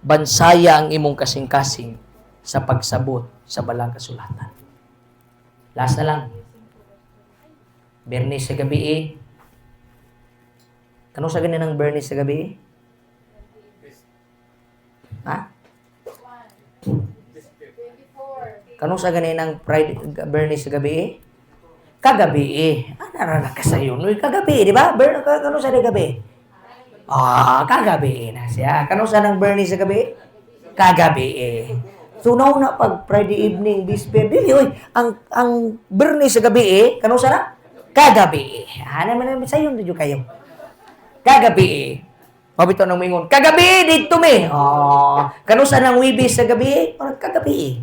bansaya ang imong kasing-kasing sa pagsabot sa balang kasulatan. Last na lang. Bernis sa gabi eh. Kano sa ganin ng Bernis sa gabi eh? Ha? Kano sa ganin ng Friday, Bernis sa gabi eh? Kagabi eh. Ah, narana ka sa'yo. Noy, kagabi, di ba? Kano sa gabi? Ah, kagabi na siya. Kano sa nang Bernis sa gabi? Kagabi eh. So now na pag Friday evening, Bisper, dili oy, ang Bernis sa gabi eh, kano sa na? Kagabi eh. Ah, naman naman sayon jud kayo. Kagabi eh. Mabito nang mingon, kagabi dito mi. Oh, kano sa nang Wibis sa gabi eh? Parang kagabi eh.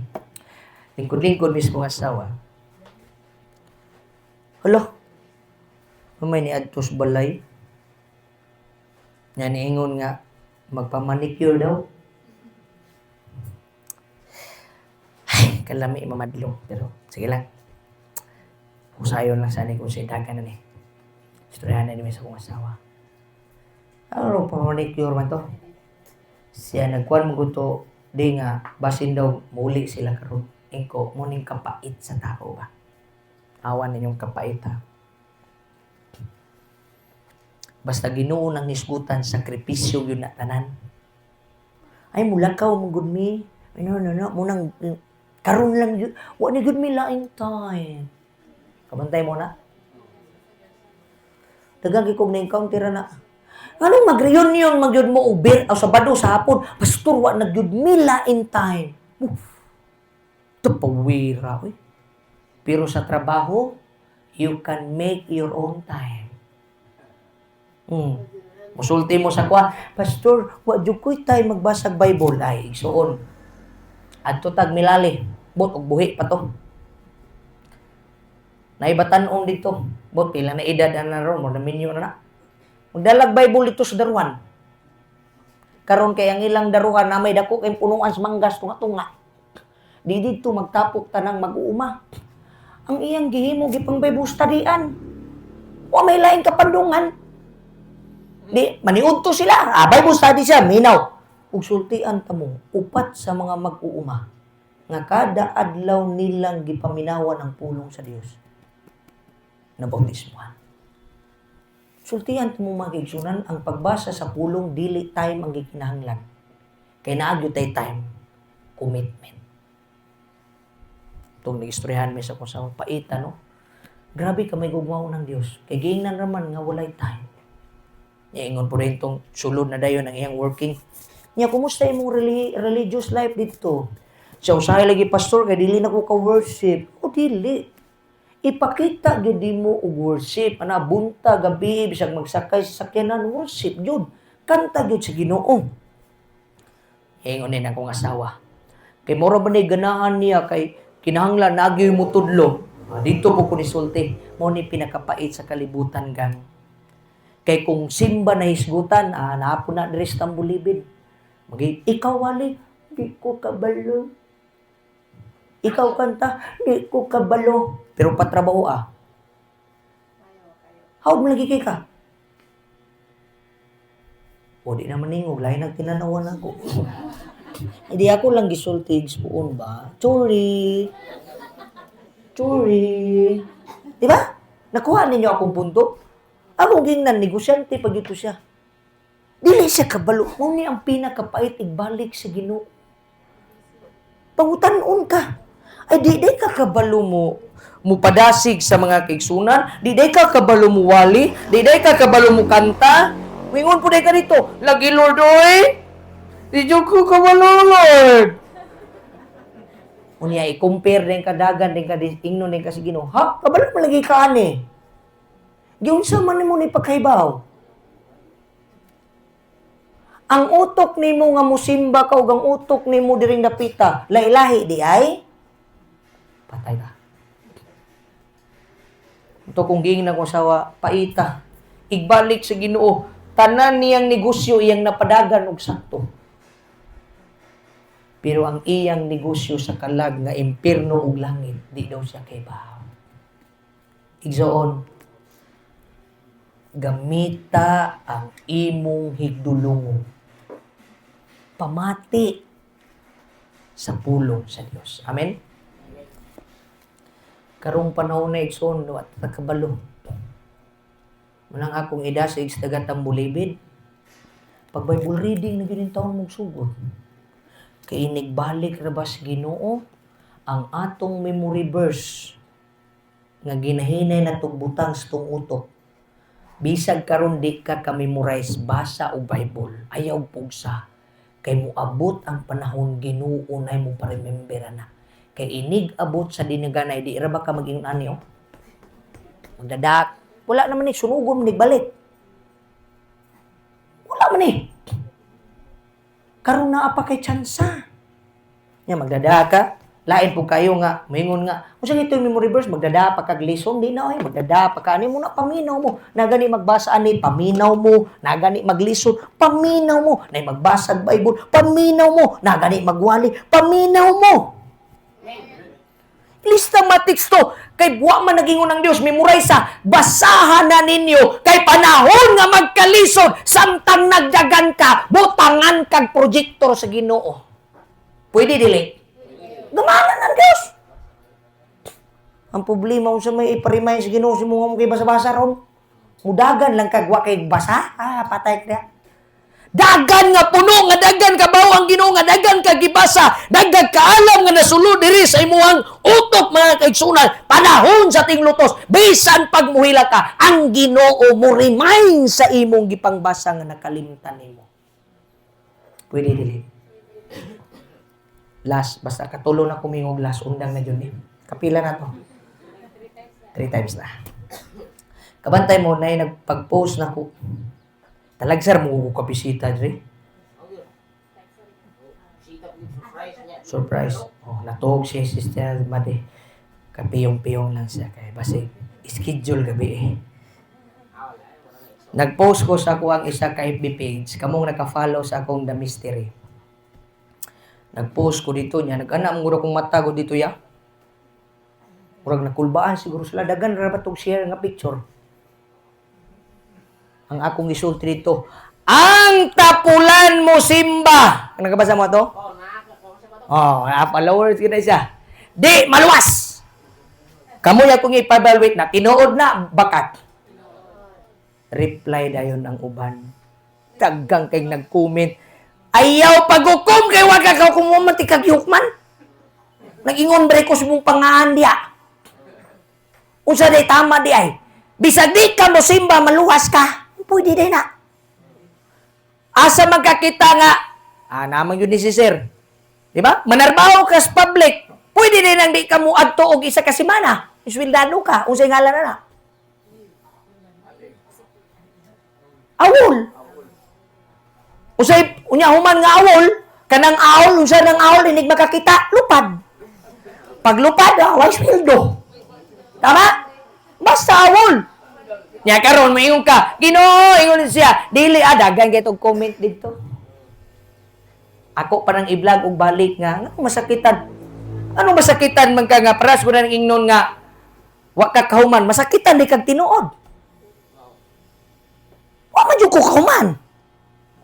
Lingkod-lingkod mismo nga asawa. Hala. Mamay ni adtos balay. Nga niingon nga magpamanicure daw. Ay, kalami mamadlong. Pero sige lang. Usayon lang sana kung sa dagan na ni. Istoryahan na ni sa akong asawa. Ano pamanicure man to? Siya nagkuan mo to di nga basin daw muli sila karon. Ingko muning kapait sa tao ba. Awan ninyong kapait ha. Basta Ginoo nang hisgutan, sakripisyo yun na tanan. Ay, mulakaw mo gud mi. No, no, no, munang karon lang yun. Wa ni gud mi laing time. Kabantay mo na. Daghang kog na encounter na. Anong mag-reunion magyud mo ubir o Sabado sa hapon? Pastor, wa na gyud mi laing time. Uf. Ito pawira, uy. Pero sa trabaho, you can make your own time. Musulti mo sa kwa, "Pastor, wa jud ko'y time magbasag Bible." Ay, igsuon. Adto tag milali, bot og buhi pa to. Naibatan-on dito. Bot pila na edad na ron, mo na minyo na na. Magdalag Bible dito sa daruan. Karon kay ang ilang daruhan na may dako kay punuan sa manggas tunga-tunga. Di dito magtapok tanang mag-uuma. Ang iyang gihimo gipang Bible studyan. Wa may laing kapandungan. Di maniudto sila. Ah, Bible study siya, minaw. Ug sultian ta mo, upat sa mga mag-uuma nga kada adlaw nilang gipaminawan ang pulong sa Dios. Nabautismohan. Sultian ta mo, mga kaigsunan, ang pagbasa sa pulong dili time ang gikinahanglan. Kay naa gyud tay time, commitment. Itong nag-istoryahan mi sa akong asawa, paita, no? Grabe ka may gugmao ng Dios. Kay giingnan raman nga walay time. Niya ingon po rin itong sulod na dayon ang iyang working. Niya, kumusta imong religious life dito? Siya, usahay lagi, Pastor, kay dili na ko ka-worship. O dili. Ipakita gyud mo og worship. Ana, bunta, gabi, bisag magsakay sa sakyanan, worship gyud. Kanta gyud sa Ginoo. Ingon ni akong asawa. Kay mura ba ni ganahan niya kay kinahanglan nagyoy mo tudlo. Ah, dito po ko nisulti. Mo ni pinakapait sa kalibutan, gang. Kay kung simba na hisgutan, naa po na diri sa Tambulibid. Magi, ikaw wali, di ko kabalo. Ikaw kanta, di ko kabalo. Pero patrabaho ah. How mo lagi kay ka? O di naman ningog, lain ang tinanawan ako. Hindi ako lang gisulti puon ba? Sorry. Sorry. Di ba? Nakuha ninyo akong punto? Akong gingnan, negosyante pag ito siya. Dili siya kabalo. Mo ni ang pinakapait igbalik sa Ginoo. Pangutan-on ka. Ay, di ka kabalo mo mupadasig sa mga kaigsunan, di ka kabalo mo wali, di ka kabalo mo kanta. Wingon po ka dito, lagi Lord oy. Di jud ko kabalo, Lord. Unya i-compare din kadagan din ka ingnon din ka sa Ginoo. Ha, kabalo man lagi ka ani. Giunsa man nimo ni pagkahibaw? Ang utok nimo nga musimba ka ug ang utok nimo diring dapita, lahi-lahi di ay? Patay ka. Ito kung giingnan ko sawa, paita. Igbalik sa Ginoo, tanan niyang negosyo iyang napadagan og sakto. Pero ang iyang negosyo sa kalag nga impierno ug langit, di daw siya kaybaw. Igsoon, gamita ang imong higdulungo. Pamati sa pulong sa Dios. Amen? Karong panahon na, igsoon, wa ta kabalo. Munang akong idasig sa taga Tambulibid. Pag Bible reading na gyud taon mong sugod. Kay inigbalik ra ba sa Ginoo ang atong memory verse nga ginahinay na tugbutang sa tong utok. Bisag karon di ka ka-memorize, basa og Bible, ayaw pugsa. Kay moabot ang panahon, Ginoo nay mo pa-remember na. Kay inig abot sa dinaganay, di ra ba ka mag-ingon ani oh? Magdadak. Wala naman ni sunugom ni balik. Wala man ni. Karon naa pa kay tsansa. Nya magdada ka, lain po kayo nga, moingon nga, unsa ito yung memory verse, magdada pa kag lesson, di na oy, magdada pa ka ani mo na paminaw mo, nagani magbasa ani paminaw mo, nagani maglison, paminaw mo, nay magbasa og Bible, paminaw mo, nagani magwali, paminaw mo. Lista matiksto kay buwa man nagingon ng Dios, memorize, basahan na ninyo kay panahon nga magkalisod samtang nagdagan ka, butangan kag projector sa Ginoo. Pwede dili? Gamana ng Dios. Ang problema, unsa may ipa-remind sa Ginoo sa mo kay basa-basa ron? Mudagan lang kag wa kay basa, ah, patay ka. Dagan nga puno, nga dagan ka bawo ang Ginoo, nga dagan ka gibasa, dagan kaalam nga nasulod diri sa imuhang utok, mga kaigsunan, panahon sa tinglutos, bisan pag muhila ka, ang Ginoo mo remind sa imong gipangbasa nga nakalimtan nimo. Pwede dili? Last, basta katulo na kumingog last, undang na jud ni. Kapila na to. Three times na. Kabantay mo na nagpag-post na ko. Talagsar mo ko kabisita dre. Surprise niya. Surprise. Oh, natuog siya sister Made. Kapiyong-piyong lang siya kay basi schedule gabi eh. Nag-post ko sa ako ang isa ka FB page, kamong naka-follow sa akong The Mystery. Nag-post ko dito niya, nag-ana mo kong mata ko dito ya. Murag nakulbaan siguro sila, dagan ra ba tong share nga picture. Ang akong isulti dito, ang tapulan mo simba. Nagabasa mo to? Oh, nakaka sa ba to? Oh, na followers kita siya. Di maluwas. Kamu ya kung i-evaluate na tinuod na bakat. Reply dayon ang uban. Dagang kay nag-comment. Ayaw paghukom kay wa ka kumumanti kag yukman. Nag-ingon bre ko sa mong pangaan diya. Unsa day tama di ay? Bisag di ka mo simba, maluwas ka. Pwede day na. Asa man ka kita nga, naman yun ni si sir. Di ba? Manarbaho ka sa public. Pwede din ang di ka mo adto og isa ka semana. Iswildado ka. Unsay ngalan na na? Awol. Unsay unya human nga awol, kanang awol unsa nang awol inig makakita, lupad. Paglupad, way sweldo. Tama? Basta awol. Nya karon moingon ka, Ginoo, ingon siya, dili dagan kay tong comment didto. Ako parang i-vlog og balik nga, nga masakitan. Ano masakitan man ka nga paras ko na ingnon nga wa ka kahuman, masakitan di kag tinuod. Wa man jud ko kahuman.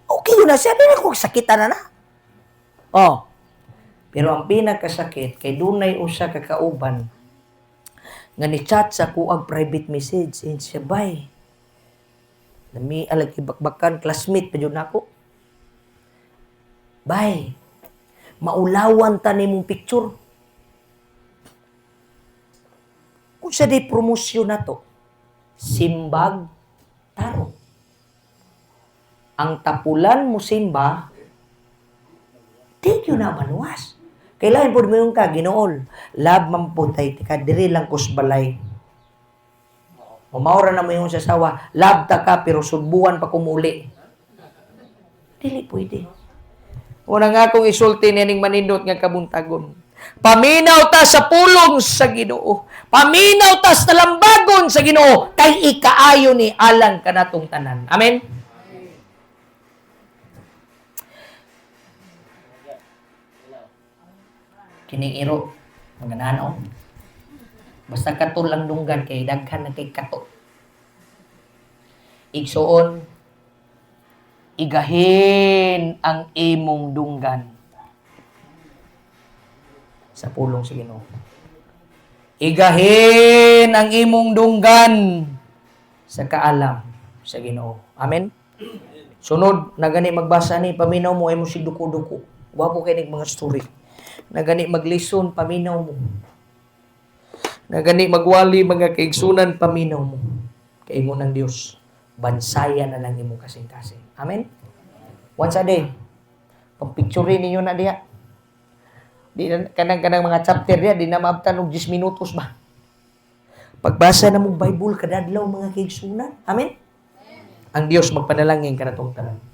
Okay yun na siya, di na ko sakitan na na. Oh. Pero ang pinakasakit kay dunay usa ka kauban nga ni chat sa kuag private message and siya bay. Nami alag ibakbakan classmate pa jud nako. Bay, maulawan ta nimong picture. Kung sa di promosyon na to, simbag taro. Ang tapulan mo simba, di yun na maluwas. Kailangan po mo yung ka, Ginool. Love man po tay, tika, diri lang kus balay. Umaura na mo yung sasawa, love ta ka, pero subuan pa kumuli. Dili pwede. Una nga akong isulti nining manindot nga kabuntagon. Paminaw ta sa pulong sa Ginoo. Paminaw ta sa talambagon sa Ginoo kay ikaayo ni alang kanatong tanan. Amen. Kining iro maganahan. Basta kato lang dunggan kay daghan na kay kato. Igsuon, igahin ang imong dunggan sa pulong sa Ginoo. Igahin ang imong dunggan sa kaalam sa Ginoo. Amen. Sunod, na gani magbasa ni, paminaw mo ay mo si duko-duko. Wapo kay nig mga story. Na gani maglison, paminaw mo. Na gani magwali mga kaigsunan, paminaw mo. Kaingon ng Dios, bansayan na lang imong kasing-kasing. Amen. Once a day. Pag-picture ninyo na diha. Di na, kanang mga chapter diha, di na maabtan og 10 minutos ba. Pagbasa na mong Bible kadadlaw mga kaigsunan. Amen. Ang Dios magpanalangin kanatong tanan.